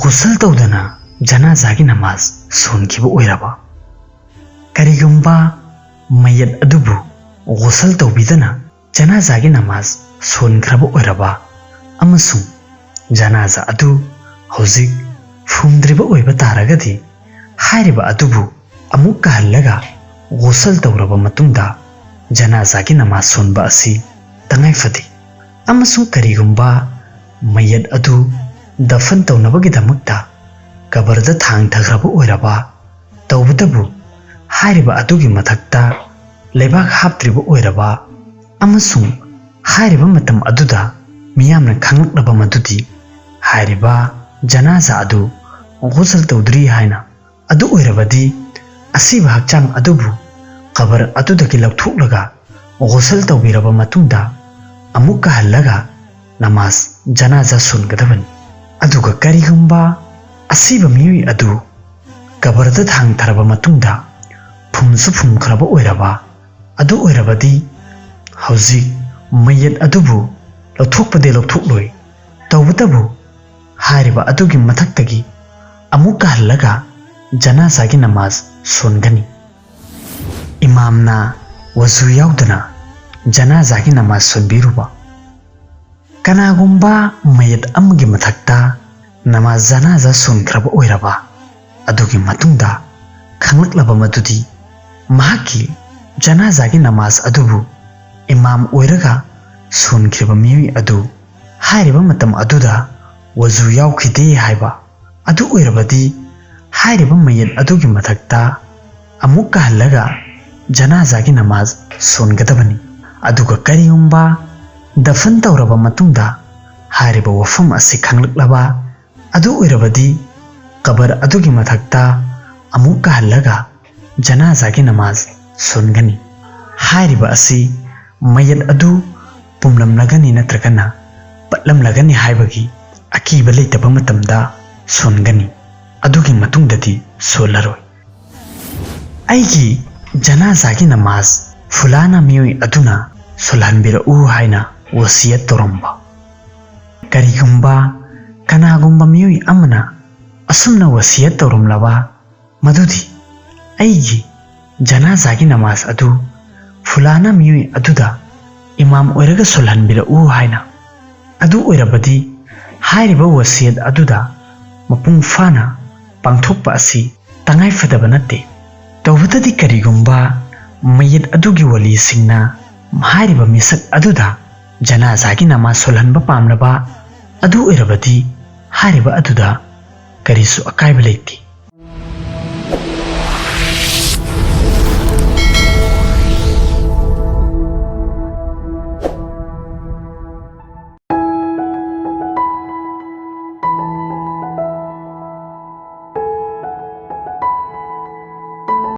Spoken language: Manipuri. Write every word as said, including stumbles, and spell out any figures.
ꯒꯨꯁꯜ ꯇꯧꯗꯅ ꯖꯅꯥꯖꯥꯒꯤ ꯅꯃꯥꯖ ꯁꯣꯟꯈꯤꯕ ꯑꯣꯏꯔꯕ꯫ ꯀꯔꯤꯒꯨꯝꯕ ꯃꯌꯠ ꯑꯗꯨꯕꯨ ꯒꯨꯁꯜ ꯇꯧꯕꯤꯗꯅ ꯖꯅꯥꯖꯥꯒꯤ ꯅꯃꯥꯖ ꯁꯣꯟꯈ꯭ꯔꯕ ꯑꯣꯏꯔꯕ ꯑꯃꯁꯨꯡ ꯖꯅꯥꯖꯥ ꯑꯗꯨ ꯍꯧꯖꯤꯛ ꯐꯨꯝꯗ꯭ꯔꯤꯕ ꯑꯣꯏꯕ ꯇꯥꯔꯒꯗꯤ, ꯍꯥꯏꯔꯤꯕ ꯑꯗꯨꯕꯨ ꯑꯃꯨꯛ ꯀꯍꯜꯂꯒ ꯒꯨꯁꯜ ꯇꯧꯔꯕ ꯃꯇꯨꯡꯗ ꯖꯅꯥꯖꯥꯒꯤ ꯅꯃꯥꯖ ꯁꯣꯟꯕ ꯑꯁꯤ ꯇꯉꯥꯏ ꯐꯗꯦ꯫ ꯑꯃꯁꯨꯡ ꯀꯔꯤꯒꯨꯝꯕ ꯃꯌꯠ ꯑꯗꯨ ꯗꯐꯟ ꯇꯧꯅꯕꯒꯤꯗꯃꯛꯇ ꯀꯕꯔꯗ ꯊꯥꯡꯊꯈ꯭ꯔꯕ ꯑꯣꯏꯔꯕ, ꯇꯧꯕꯇꯕꯨ ꯍꯥꯏꯔꯤꯕ ꯑꯗꯨꯒꯤ ꯃꯊꯛꯇ ꯂꯩꯕꯥꯛ ꯍꯥꯞꯇ꯭ꯔꯤꯕ ꯑꯣꯏꯔꯕ ꯑꯃꯁꯨꯡ ꯍꯥꯏꯔꯤꯕ ꯃꯇꯝ ꯑꯗꯨꯗ ꯃꯤꯌꯥꯝꯅ ꯈꯪꯂꯛꯂꯕ ꯃꯗꯨꯗꯤ ꯍꯥꯏꯔꯤꯕ ꯖꯅꯥꯖꯥ ꯑꯗꯨ ꯒꯨꯁꯜ ꯇꯧꯗ꯭ꯔꯤ ꯍꯥꯏꯅ, ꯑꯗꯨ ꯑꯣꯏꯔꯕꯗꯤ ꯑꯁꯤꯕ ꯍꯛꯆꯥꯡ ꯑꯗꯨꯕꯨ ꯀꯕꯔ ꯑꯗꯨꯗꯒꯤ ꯂꯧꯊꯣꯛꯂꯒ ꯒꯨꯁꯜ ꯇꯧꯕꯤꯔꯕ ꯃꯇꯨꯡꯗ ꯑꯃꯨꯛ ꯀꯍꯜꯂꯒ ꯅꯃꯥꯖ ꯖꯅꯥꯖꯥ ꯁꯣꯟꯒꯗꯕꯅꯤ꯫ ꯑꯗꯨꯒ ꯀꯔꯤꯒꯨꯝꯕ ꯑꯁꯤꯕ ꯃꯤꯑꯣꯏ ꯑꯗꯨ ꯀꯕꯔꯗ ꯊꯥꯡꯊꯔꯕ ꯃꯇꯨꯡꯗ ꯐꯨꯝꯁꯨ ꯐꯨꯝꯈ꯭ꯔꯕ ꯑꯣꯏꯔꯕ, ꯑꯗꯨ ꯑꯣꯏꯔꯕꯗꯤ ꯍꯧꯖꯤꯛ ꯃꯌꯠ ꯑꯗꯨꯕꯨ ꯂꯧꯊꯣꯛꯄꯗꯤ ꯂꯧꯊꯣꯛꯂꯣꯏ, ꯇꯧꯕꯇꯕꯨ ꯍꯥꯏꯔꯤꯕ ꯑꯗꯨꯒꯤ ꯃꯊꯛꯇꯒꯤ ꯑꯃꯨꯛ ꯀꯍꯜꯂꯒ ꯖꯅꯥꯖꯥꯒꯤ ꯅꯃꯥꯖ ꯁꯣꯟꯒꯅꯤ꯫ ꯏꯃꯥꯝꯅ ꯋꯖꯨ ꯌꯥꯎꯗꯅ ꯖꯅꯥꯖꯥꯒꯤ ꯅꯃꯥꯖ ꯁꯣꯟꯕꯤꯔꯨꯕ꯫ ꯀꯅꯥꯒꯨꯝꯕ ꯃꯌꯠ ꯑꯃꯒꯤ ꯃꯊꯛꯇ ꯅꯃꯥꯖ ꯖꯅꯥꯖꯥ ꯁꯣꯟꯈ꯭ꯔꯕ ꯑꯣꯏꯔꯕ, ꯑꯗꯨꯒꯤ ꯃꯇꯨꯡꯗ ꯈꯪꯂꯛꯂꯕ ꯃꯗꯨꯗꯤ ꯃꯍꯥꯛꯀꯤ ꯖꯅꯥꯖꯥꯒꯤ ꯅꯃꯥꯖ ꯑꯗꯨꯕꯨ ꯏꯃꯥꯝ ꯑꯣꯏꯔꯒ ꯁꯣꯟꯈ꯭ꯔꯤꯕ ꯃꯤꯑꯣꯏ ꯑꯗꯨ ꯍꯥꯏꯔꯤꯕ ꯃꯇꯝ ꯑꯗꯨꯗ ꯋꯖꯨ ꯌꯥꯎꯈꯤꯗꯦ ꯍꯥꯏꯕ, ꯑꯗꯨ ꯑꯣꯏꯔꯕꯗꯤ ꯍꯥꯏꯔꯤꯕ ꯃꯌꯠ ꯑꯗꯨꯒꯤ ꯃꯊꯛꯇ ꯑꯃꯨꯛ ꯀꯍꯜꯂꯒ ꯖꯅꯥꯖꯥꯒꯤ ꯅꯃꯥꯖ ꯁꯣꯟꯒꯗꯕꯅꯤ꯫ ꯑꯗꯨꯒ ꯀꯔꯤꯒꯨꯝꯕ ꯗꯐꯟ ꯇꯧꯔꯕ ꯃꯇꯨꯡꯗ ꯍꯥꯏꯔꯤꯕ ꯋꯥꯐꯝ ꯑꯁꯤ ꯈꯪꯂꯛꯂꯕ, ꯑꯗꯨ ꯑꯣꯏꯔꯕꯗꯤ ꯀꯕꯔ ꯑꯗꯨꯒꯤ ꯃꯊꯛꯇ ꯑꯃꯨꯛ ꯀꯍꯜꯂꯒ ꯖꯅꯥꯖꯥꯒꯤ ꯅꯃꯥꯖ ꯁꯣꯟꯒꯅꯤ꯫ ꯍꯥꯏꯔꯤꯕ ꯑꯁꯤ ꯃꯌꯠ ꯑꯗꯨ ꯄꯨꯝꯂꯝꯂꯒꯅꯤ ꯅꯠꯇ꯭ꯔꯒꯅ ꯄꯠꯂꯝꯂꯒꯅꯤ ꯍꯥꯏꯕꯒꯤ ꯑꯀꯤꯕ ꯂꯩꯇꯕ ꯃꯇꯝꯗ ꯁꯣꯟꯒꯅꯤ꯫ ꯑꯗꯨꯒꯤ ꯃꯇꯨꯡꯗꯗꯤ ꯁꯣꯜꯂꯔꯣꯏ꯫ ꯑꯩꯒꯤ ꯖꯅꯥꯖꯥꯒꯤ ꯅꯃꯥꯖ ꯐꯨꯂꯥꯅ ꯃꯤꯑꯣꯏ ꯑꯗꯨꯅ ꯁꯣꯜꯍꯟꯕꯤꯔꯛꯎ ꯍꯥꯏꯅ ꯋꯁꯤꯌꯠ ꯇꯧꯔꯝꯕ꯫ ꯀꯔꯤꯒꯨꯝꯕ ꯀꯅꯥꯒꯨꯝꯕ ꯃꯤꯑꯣꯏ ꯑꯃꯅ ꯑꯁꯨꯝꯅ ꯋꯁꯤꯌꯠ ꯇꯧꯔꯝꯂꯕ ꯃꯗꯨꯗꯤ, "ꯑꯩꯒꯤ ꯖꯅꯥꯖꯥꯒꯤ ꯅꯃꯥꯖ ꯑꯗꯨ ꯐꯨꯂꯥꯅ ꯃꯤꯑꯣꯏ ꯑꯗꯨꯗ ꯏꯃꯥꯝ ꯑꯣꯏꯔꯒ ꯁꯣꯜꯍꯟꯕꯤꯔꯛꯎ" ꯍꯥꯏꯅ꯫ ꯑꯗꯨ ꯑꯣꯏꯔꯕꯗꯤ ꯍꯥꯏꯔꯤꯕ ꯋꯁꯤꯌꯠ ꯑꯗꯨꯗ ꯃꯄꯨꯡ ꯐꯥꯅ ꯄꯥꯡꯊꯣꯛꯄ ꯑꯁꯤ ꯇꯉꯥꯏ ꯐꯗꯕ ꯅꯠꯇꯦ꯫ ꯇꯧꯕꯇꯗꯤ ꯀꯔꯤꯒꯨꯝꯕ ꯃꯌꯦꯠ ꯑꯗꯨꯒꯤ ꯋꯥꯂꯤꯁꯤꯡꯅ ꯍꯥꯏꯔꯤꯕ ꯃꯤꯁꯛ ꯑꯗꯨꯗ ꯖꯅꯥꯖꯥꯒꯤ ꯅꯃꯥꯖ ꯁꯣꯜꯍꯟꯕ ꯄꯥꯝꯂꯕ ꯑꯗꯨ ꯑꯣꯏꯔꯕꯗꯤ ꯍꯥꯏꯔꯤꯕ ꯑꯗꯨꯗ ꯀꯔꯤꯁꯨ ꯑꯀꯥꯏꯕ ꯂꯩꯇꯦ꯫